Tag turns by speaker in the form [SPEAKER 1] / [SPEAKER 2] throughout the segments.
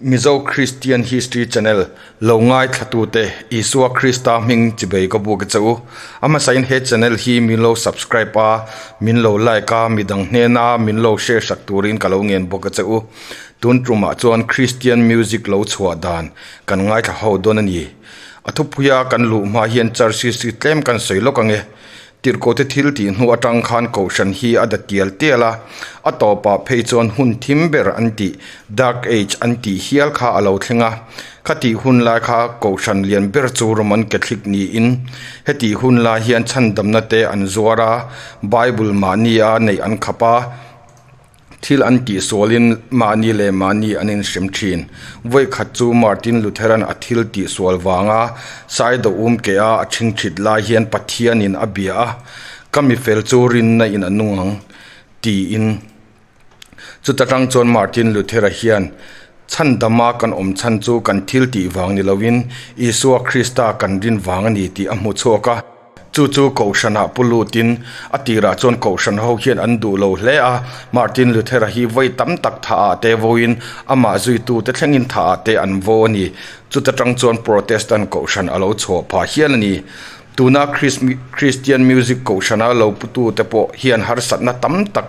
[SPEAKER 1] Mizo Christian History Channel lo ngaithlatute Isua Krista hming chibei ka buk a che u. A hmasain he channel hi min lo subscribe a, min lo like a, midang hnena min lo share sak turin ka lo ngen bawk a che u. Tun tumah chuan Christian music lo chhuah dan kan ngaithla ho dawn a ni. A thupuia kan luh hma hian church history tlem kan sawi lawk ang e. Tirhkohte thil tih hnu atang khan Kohhran hi a da tial tial a, a tawpah phei chuan hun thim ber an tih, Dark Age an tih hial kha a lo thleng a. Khatih hun lai kha Kohhran lian ber chu Roman Catholic niin hetih hun lai hian chhandamna te an zuar a, Bible mahnia neih an khap a. Thil an tih sualin mahni leh mahni an inhrem thin. Vawi khat chu Martin Lutheran a thil tih sual vanga Saido um ke a a chhingchhit lai hian Pathianin a bia a, Ka mifel chu rinna in a nung ang, tiin. Chuta tang chuan Martin Luthera hian chhandama kan awm chhan chu kan thil tih vang ni loin Isua Krista kan rin vang a ni tih a hmu chhuak a. Chu chu Kohhranah pu lutin a tirah chuan Kohhran ho hian an duh lo hle a, Martin Luthera hi vawi tam tak thaah te voin amah zuitute thlengin thaah te an vo a ni. Chuta tang chuan Protestant Kohhran a lo chhuah phah hial a ni. Tuna Christian Music Kohhrana lo putute pawh hian harsatna tam tak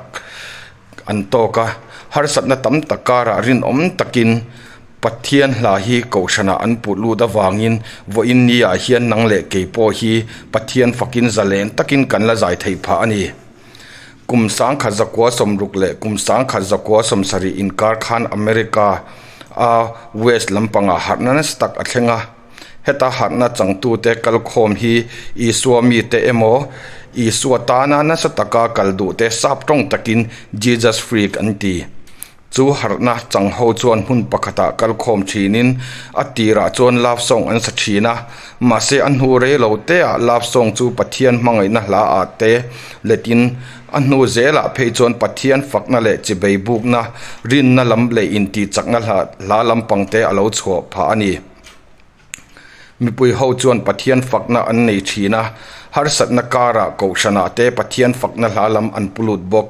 [SPEAKER 1] an tawk a, harsatna tam tak karah rinawm takin Pathian hla hi Kohhranah an put lut avangin vawiin ni ah hian nang leh kei pawh hi Pathian fakin zalen takin kan la zai theih phah a ni. Kum sangkhat zakua sawmruk leh kum sangkhat zakua sawmsarih inkar khan America a West lampangah harhna nasa tak a thleng a. Heta harhna changtute kalkhawm hi Isua mite emaw, Isua tana nasa taka kal duhte sap tawng takin Jesus Freak an ti. Chu harhna chang ho chuan hmun pakhatah kalkhawm thinin a tirah chuan love song an sa thin a, mahse a hnu rei lo teah love song chu Pathian hmangaihna hla ah te letin a hnu zelah phei chuan Pathian fakna leh chibei bukna, rinna lam leh intihchakna hla lampang te a lo chhuah phah a ni. Mipui ho chuan Pathian fakna an nei thin a, harsatna karah Kohhranah te Pathian fakna hla lam an pu lut bawk.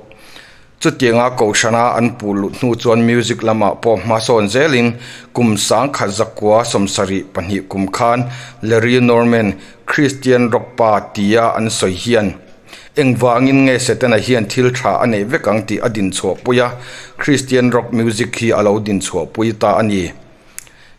[SPEAKER 1] Chutianga Kohhrana an puh luh hnu chuan music lamah pawh hmasawn zelin kum sangkhat zakua 72 kum khan Larry Norman, Christian rock pa tia an sawi hian engvangin nge Setana hian thil tha a neih vek ang tih a dinchhuahpui a, Christian rock music hi a lo dinchhuahpui ta a ni.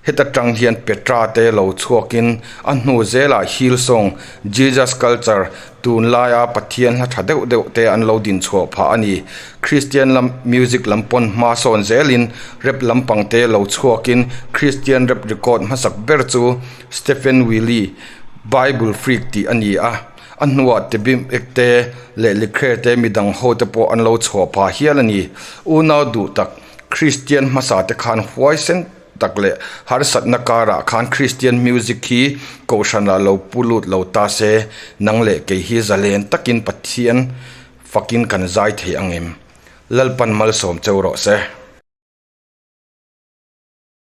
[SPEAKER 1] Heta tang hian Petra te lo chhuakin a hnu zelah Hillsong, Jesus Culture, tunlaia Pathian hla tha deuh deuh te an lo din chhuah phah a ni. Kristian lam music lam pawn hma sawn zelin rap lampang te lo chhuakin Kristian rap record hmasak ber chu Stephen Willie, Bible Freak tih a ni a. A hnuah Tebim ek te leh Likhre te midang ho te pawh an lo chhuah phah hial a ni. Unau duh tak. Kristian hmasa te khan huaisen tak leh harsatna karah khan Kristian music hi Kohhranah lo pu lut lo ta se, nang leh kei hi zalen takin Pathian fakin kan zai thei ang em? Lalpan malsawm cheu rawh se.